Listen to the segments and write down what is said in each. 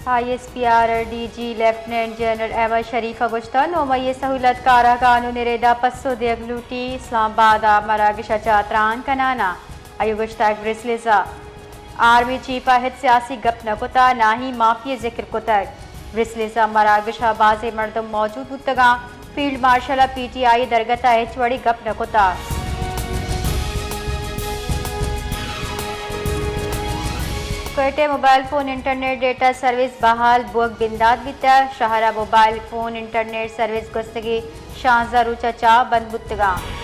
آئی S P R ءِ D G lieutenant general Ahmed Sharif ءَ گوشتگ، نومئی ءِ سہولت کارہ قانون ءِ ردا پسو دیگ لوٹی، اسلام آباد ءَ مراگش ءَ چہ تران کنان ءَ۔ آئی ءَ گوشتگ، برسلز ءَ آرمی چیف ءَ ہچ سیاسی گپ نہ کتگ، نہ ہی مافی ءِ ذکر کتگ۔ برسلز ءِ مراگش ءَ بازیں مردم موجود بوتگ اَنت۔ فیلڈ مارشل ءَ پی ٹی آئی ءِ درگت ءَ ہچ وڑیں گپ نہ کتگ۔ کوئٹہ ءَ mobile phone internet data service بحال بوگ بندات بیتگ۔ شہر ءَ موبائل فون انٹرنیٹ سروس گوستگیں شانزدہ روچ ءَ چہ بند بوتگ اَنت۔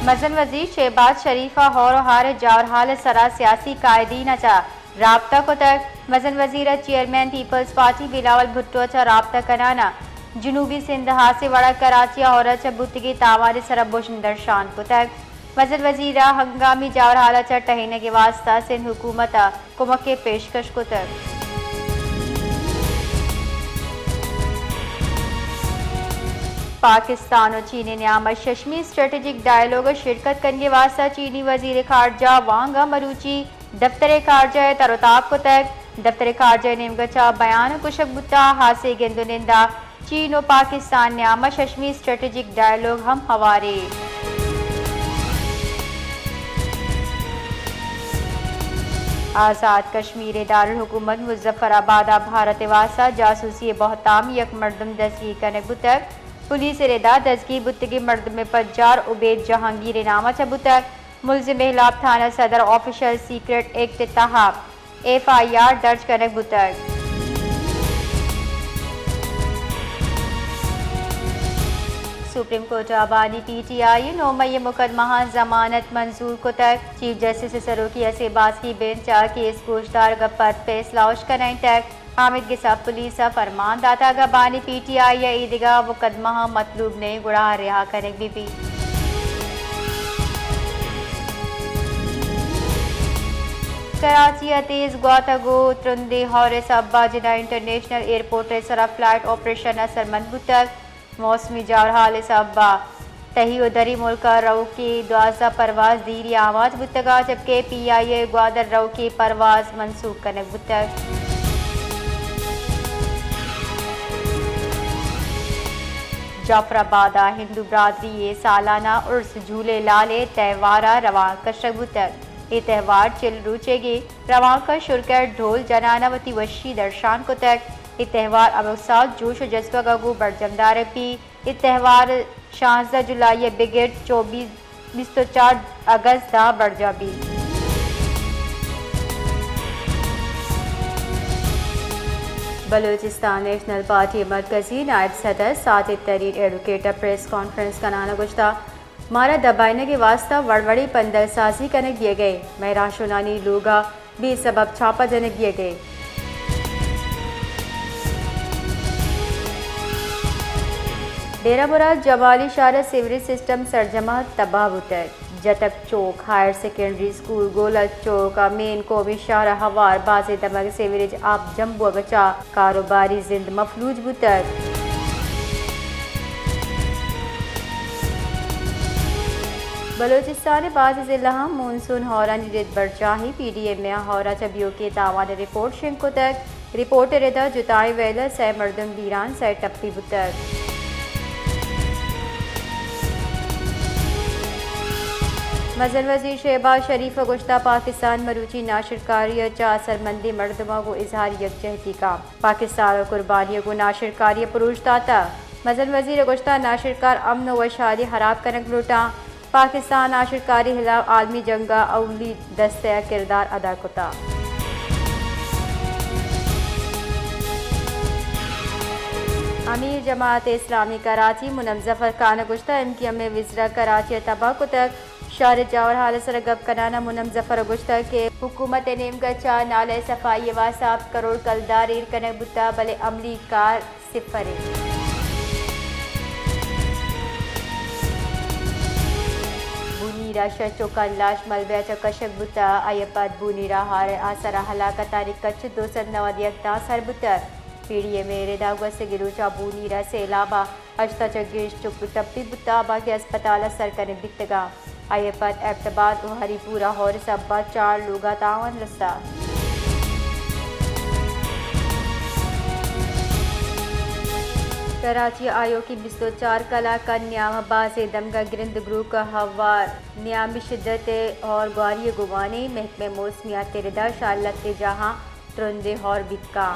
مزن وزیر شہباز شریف ءَ ہور ءُ ہار ءِ جاورحال ءِ سرا سیاسی قائدین ءَ چہ رابطہ کتگ۔ مزن وزیر ءَ چیئرمین پیپلز پارٹی بلاول بھٹو ءَ چہ رابطہ کنان ءَ جنوبی سندھ ءِ ہاسیں وڑ ءَ کراچی ءَ ہور ءَ چہ بوتگیں تاوان ءِ سرا بژن درشان کتگ۔ مزن وزیر ءَ ہنگامی جاورحال ءَ چہ ٹہینگ ءِ واستہ سندھ حکومت ءَ کمک ءِ پیشکش کتگ۔ پاکستان ءُ چین ءِ نیام ءَ ششمی اسٹریٹجک ڈائیلاگ ءَ شرکت کنگ ءِ واستہ چینی وزیر خارجہ وانگ ءَ مروچی دفتر خارجہ ءَ تر ءُ تاب کتگ۔ دفتر خارجہ ءِ نیمگ ءَ چہ بیان ءَ گوشگ بوتگ، ہاسیں گند ءُ نند ءَ چین ءُ پاکستان ءِ نیام ءَ ششمی اسٹریٹجک ڈائیلاگ ہم ہوارے۔ آزاد کشمیر ءِ دارالحکومت مظفر آباد ءَ بھارت ءِ واستہ جاسوسی ءِ بہتام ءَ یک مردم دزگیر کنگ بوتگ۔ پولیس ءِ ردا دزگیر بوتگیں مردم ءِ پجار عبید جہانگیر ءِ نام ءَ چہ بوتگ۔ ملزم ءِ ہلاپ تھانہ صدر آفیشل سیکرٹ ایکٹ ءِ تہا ایف آئی آر درج کنگ بوتگ۔ سپریم کورٹ ءَ بانی پی ٹی آئی ءِ نو مئی ءِ مقدمہاں ضمانت منظور کتگ۔ چیف جسٹس ءِ سروکی ءِ سے باسکی بینچ ءَ کیس گوشدارگ ءَ پد فیصلہ اشکنائینتگ۔ حامد گسا پولیس ءَ فرمان داتگ، اگاں بانی پی ٹی آئی ءَ اے دگہ مقدمہاں مطلوب نئیں گڑا رہا کنگ بہ بیت۔ کراچی ءَ تیز گواتگ ءُ ترندیں ہور ءِ سبب ءَ جناح انٹرنیشنل ایئرپورٹ ءِ سرا فلائٹ آپریشن اثرمند بوتگ۔ موسمی جاورحال ءِ سبب ءَ تہی ءُ دری ملک ءَ روکیں دوازدہ پرواز دیری ءَ آماچ بوتگ اَنت، جبکہ پی آئی اے گوادر روکیں پرواز منسوخ کنگ بوتگ۔ جعفر آباد ءَ ہندو برادری ءِ سالانہ عرس جھولے لال ءِ تہوار ءَ روانک کشگ بوتگ۔ اے تہوار چل روچیگیں روانک ءَ شرکت ڈھول جنان ءَ وتی وشی درشان کتگ۔ اے تہوار ہمک سال جوش ءُ جذبگ ءَ گوں برجم دارگ بیت۔ اے تہوار شانزدہ جولائی ءَ بگر چوبیس، بیست ءُ چار اگست ءَ برجاہ بیت۔ بلوچستان نیشنل پارٹی ءِ مرکزی نائب صدر ساجد ترین ایڈووکیٹ ءَ پریس کانفرنس کنان ءَ گوشتگ، مارا دبائینگ ءِ واستہ وڑ وڑیں پندل سازی کنگ بیگ ءَ، مئے راہشونانی لوگ ءَ بے سبب چھاپہ جنگ بیگ ءَ۔ ڈیرہ مراد جمالی شہر ءِ سیوریج سسٹم سرجم ءَ تباہ بوتگ۔ جتک چوک، ہائر سیکنڈری اسکول، گولک چوک ءَ مین قومی شہر ءَ ہوار بازیں دمگ سیوریج آپ جم بوگ ءَ چہ کاروباری زند مفلوج بوتگ۔ بلوچستان ءِ بازیں ضلعاں مونسون ہورانی رد برجاہی، پی ڈی ایم اے ءَ ہور ءَ چہ بیوکیں تاوان ءِ رپورٹ شنگ کتگ۔ رپورٹ ءِ رد ءَ جتائیں ویل ءَ سئے مردم بیران، سئے ٹپی بوتگ۔ مزن وزیر شہباز شریف ءَ گوشتگ، پاکستان مروچی ناشرکاری ءَ چہ اثرمندیں مردماں گوں اظہار یکجہتی کنت۔ پاکستان ءَ قربانی ءَ گوں ناشرکاری ءَ پروش داتگ۔ مزن وزیر ءَ گوشتگ، ناشرکار امن ءُ وشحالی ہراب کنگ لوٹاں۔ پاکستان ءَ ناشرکاری ہلاپ عالمی جنگ ءَ اولی دست ءَ کردار ادا کتگ۔ امیر جماعت اسلامی کراچی منم ظفر خان ءَ گوشتگ، ایم کیو ایم ءِ وزرا کراچی ءَ تباہ کتگ۔ شہر ءِ جاورحال ءِ سرا گپ کنان ءَ منم ظفر ءَ گوشتگ کہ حکومت ءِ نیمگ ءَ چہ نالہ ءِ صفائی ءِ واستہ ہپت کروڑ کلدار ایر کنگ بوتگ، بلے عملی کار صفر انت۔ بونیر ءَ شش چکانی لاش ملبے ءَ چہ کشگ بوتگ، آئی ءَ پد بونیر ءَ ہار ءِ آسر ءَ ہلاکتانی کچ دو سد نود یک داں سر بوتگ۔ پی ڈی ایم اے ءِ رد ءَ گوستگیں روچ ءَ بونیر ءِ سیلاب ءَ ہشت ءَ چہ گیش چک ٹپی بوتگ، باقی ہسپتال ءَ سر کنگ بیتگ اَنت۔ آئی ء پد ایبٹ آباد و ہری پور ء ہور ء سبب ء چار لوگ ء تاوان رسا۔ کراچی ء آیوکیں بیست ء چار کلاک ء نیام ء بازیں دمگ ء گرند گروک ء ہوار نیامی شدت ء ہور گواری ء گوانیں۔ محکمہ موسمیات ء ردا شال لہتے جاہاں ترندیں ہور بیتکاں۔